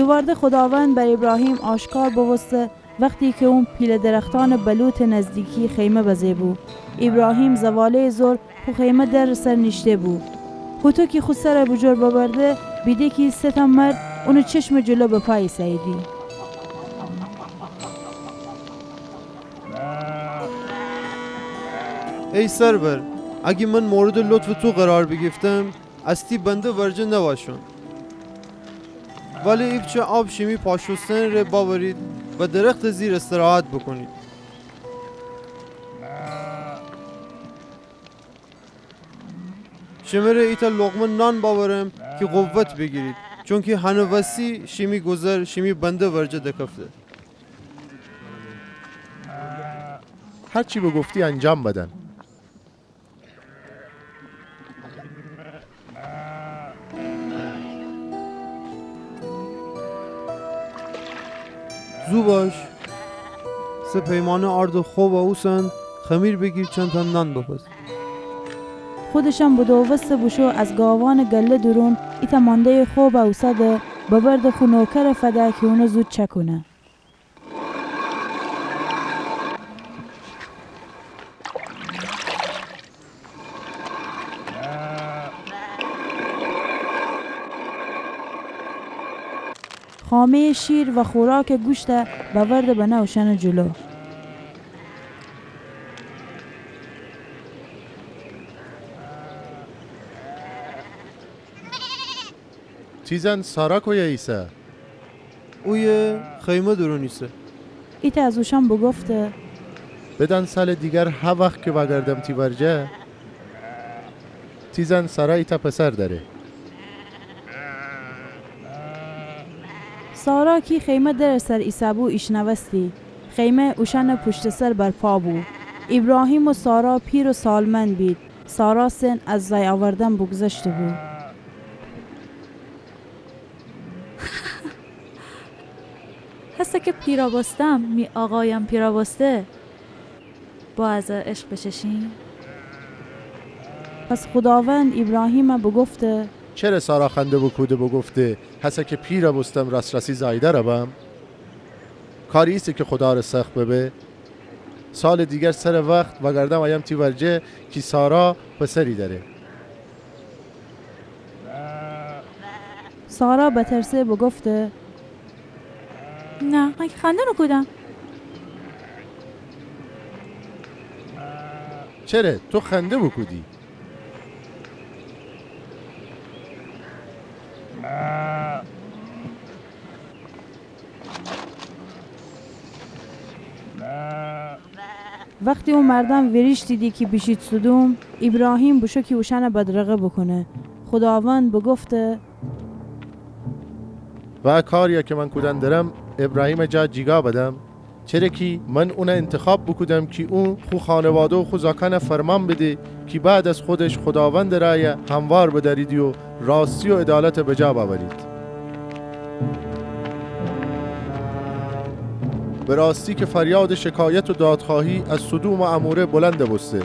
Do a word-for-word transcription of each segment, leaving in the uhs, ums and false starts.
ببرده خوداوند بر ایبراهیم آشکار بوبوسته وختی کی اون پیله درختأنٚ بلوطٚ نزدیکی خیمه بزه بو. ایبراهیم زواله‌یٚ زور خو خیمه درٚ سر نیشته بو. هوطو کی خو سر بوجور ببرده، بیده کی سه تأ مرد اونٚ چشمٚ جلو بپا ایسه‌ییدی. ای سرور، اگی من موردٚ لطفٚ تو قرار بیگیفتم، از تی بنده ورجه نوأشون. ولی ایپچه آب شیمی پا شوستنٚ ره بأورید و درختٚ زیر استراحت بوکونید. شمره ایتأ لقمه نان بأورم کی قوت بیگیرید، چونکی هنٚ وسی شیمی گوذر شیمی بنده ورجه دکفته. هر چی بوگفتی انجام بدن. زو باش، سه پیمانه آردٚ خوبَ اوسن، خمیر بیگیر، چندتأ نان بپز. خودشم بدووسته بوشو از گاوأنٚ گله دورون ایتأ مانده‌یٚ خوبَ اوسده، ببرده خو نوکرَ فده کی اونَ زود چأکونه. خامه‌یٚ شیر و خوراکٚ گوشتَ بأورده بنه اوشأنٚ جلو. تی زن سارا کویه ایسه؟ اویه خیمه دورون ایسه. ایتأ از اوشأن بوگفته: بدأن سالٚ دیگر ها وخت کی وأگردم تی ورجه، تی زن سارا ایتأ پسر دأره. سارا کی خیمه درٚ سر ایسه‌بو ایشنوستی. خیمه اوشأنٚ پوشتٚ سر برپا بو. ایبراهیم و سارا پیر و سالمند بید. سارا سن از زأی اوردن بوگذشته‌بو. هسه کی پیرَ بوستم، می آقایم پیرَ بوسته، با از عشق بچشیم. پس خوداوند ایبراهیمَ بوگفته: چره سارا خنده بوکوده بوگفته: هسه کی پیرَ بوستم، راس‌راسی زأی‌دأرَ بم؟ کاری ایسه کی خوداَ ره سخت ببه؟ سالٚ دیگر سرٚ وخت وأگردم أیم تی ورجه کی سارا پسری دأره. سارا بترسه بوگفته: نه، من کی خنده نوکودم. چره تو خنده بوکودی؟ وختی او مردأن ویریشتیدی کی بیشید سدوم، ایبراهیم بوشو کی اوشأنَ بدرقه بوکونه. خوداوند بوگفته: و ا کاریَ کی من کودن درم، ایبراهیمَ جا جیگا بدم؟ چره کی من اونَ اینتخاب بوکودم کی اون خو خانواده و خو زاکأنَ فرمان بده کی بعد از خودش خوداوندٚ رأیَ هموار بدأریدی و راستی و عدالتَ بجا بأورید. به راستی کی فریادٚ شکایت و دادخوأهی از سدوم و عموره بلند بوسته.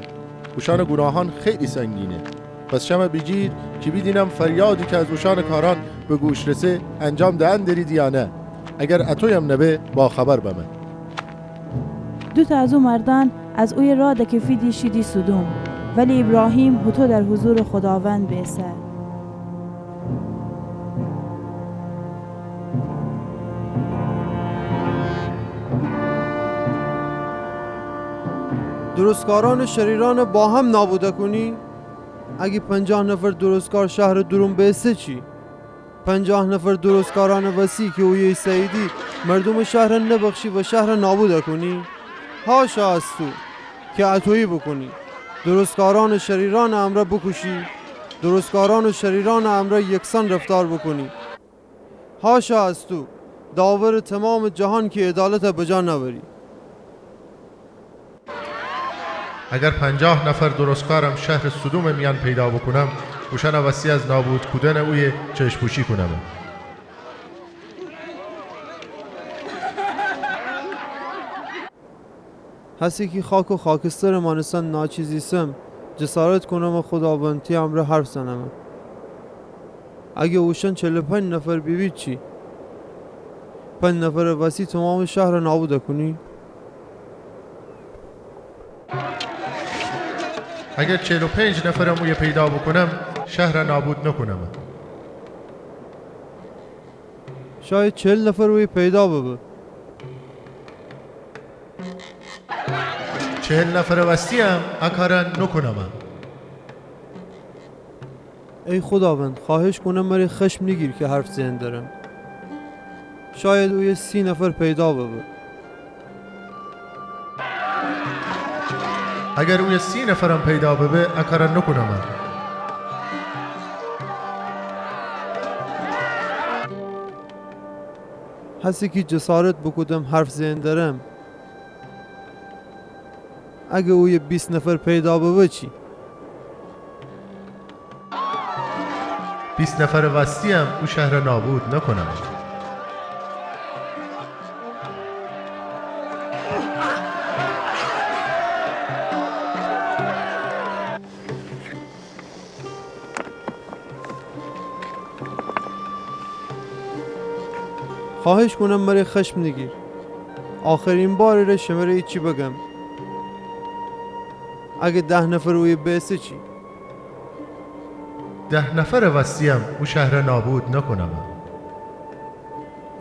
اوشأنٚ گوناهأن خیلی سنگینه. پس شمه بیجیر کی بیدینم فریادی کی از اوشأنٚ کارأن به گوش رسه، انجام دئن دریدی یا نه. اگر اطویم نبه، باخبر بمه. دوتأ از او مردأن از اویه راه دکفیدی شیدی سدوم، ولی ایبراهیم هوطو در حضورٚ خوداوند بیسه. درستکارأن و شریرأنَ با هم نابود کونی؟ اگه پنجاه نفر درستکار شهرٚ دورون بیسه چی؟ پنجاه نفر درستکارأنٚ وسی کی اویه ایسه‌ییدی، مردومٚ شهرَ نبخشی و شهرَ نابود کونی؟ حاشا از تو کی اطویی بوکونی، درستکارأنَ شریرأنٚ امرأ بوکوشی، درستکارأنَ شریرأنٚ امرأ یکسان رفتار بوکونی. حاشا از تو، داورٚ تومامٚ جهان کی عدالتَ بجا نأوری. اگر پنجاه نفر درستکارم شهرٚ سدومٚ میأن پیدا بوکونم، اوشأنٚ وسی از نابود کودنٚ اویه چشم‌پوشی کونم. هسه کی خاک و خاکسترٚ مأنستن ناچیز ایسم، جسارت کونم و خوداوند تی امرأ حرف زنم. اگه اوشأن چل و پنج نفر بیبید چی؟ پنج نفرٚ وسی تومامٚ شهرَ نابود کونی؟ اگر چهل و پنج نفرم اویه پیدا بوکونم، شهرَ نابود نوکونم. شاید چهل نفر اویه پیدا ببه. چهل نفرٚ وسی‌یم ا کارَ نوکونم. ای خوداوند، خواهش کونم مره خشم نیگیر کی حرف زئن درم. شاید اویه سی نفر پیدا ببه. اگر اویه سی نفرم پیدا ببه، ا کارَ نوکونم. هسه کی جسارت بوکودم حرف زئن درم. اگه اویه بیست نفر پیدا ببه چی؟ بیست نفرٚ وسی‌یم او شهرَ نابود نوکونم. خواهش کونم مره خشم نیگیر. آخرین بارٚ ره شمره ایچی بگم. اگه ده نفر اویه بیسه چی؟ ده نفرٚ وسی‌یم او شهرَ نابود نوکونم.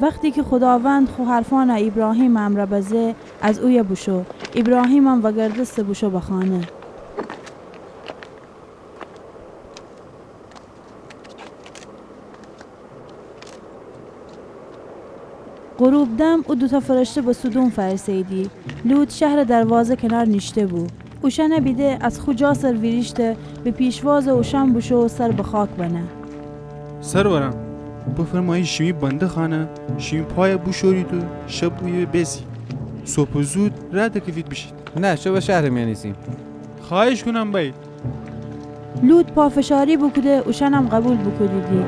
وختی کی خوداوند خو حرفأنَ ایبراهیمٚ امرأ بزه، از اویه بوشو. ایبراهیمم وگردسته بوشو به خانه. غروب دم او دوتأ فرشته به سدوم فأرسه‌ییدی. لوط شهرٚ دروازه کنار نیشته بو. اوشأنَ بیده، از خو جا سر ویریشته، به پیشوازٚ اوشأن بوشو و سر به خاک بنه. سرورأن، بفرمأیید شیمی بنده خانه، شیمی پایَ بوشورید و شب اویه بیسید. صبحٚ زود رأ دکفید بیشید. نه، شب شهرٚ میأن ایسیم. خواهش کونم بأیید. لوط پافشاری بوکوده، اوشأنم قبول بوکودیدی.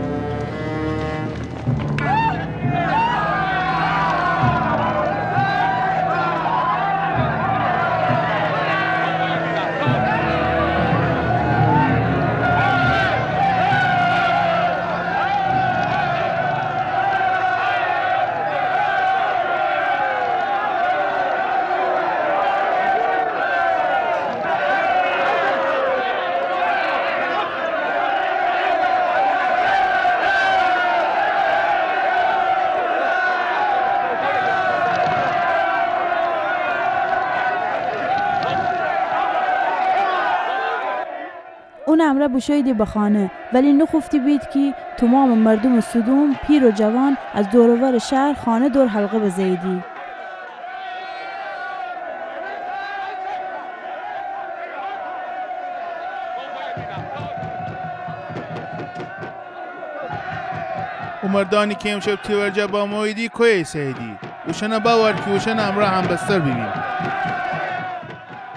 اونٚ امرأ بوشوییدی به خانه، ولی نوخوفته بید کی تومامٚ مردومٚ سدوم، پیر و جوان، از دور و ورٚ شهر خانه دور حلقه بزه‌ییدی. او مردأنی کی امشب تی ورجه بموییدی کویه ایسه‌ییدی؟ اوشأنَ بأور کی اوشأنٚ امرأ همبستر بیبیم.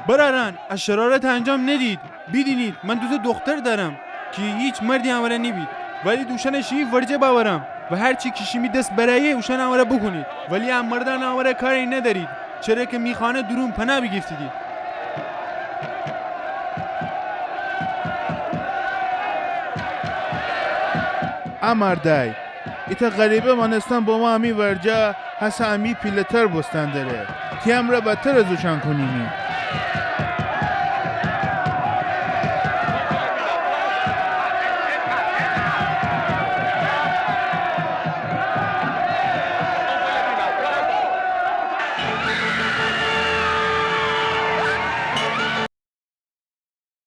برأرأن، ا شرارتَ انجام ندید. بیدینید، من دوتأ دوختر دأرم کی هیچ مردی امرأ نیبید. وأیید اوشأنَ شیمی ورجه بأورم و هر چی کی شیمی دس برأیه اوشأنٚ امرأ بوکونید. ولی ا مردأنٚ امرأ کاری ندأرید، چره کی می خانه دورون پناه بیگیفتیدی. ا مردأی، ایتأ غریبه مأنستن بمو امی ورجه، هسه امی پیله‌تر بوستن دره. تی امرأ بدتر از اوشأن کونیمی.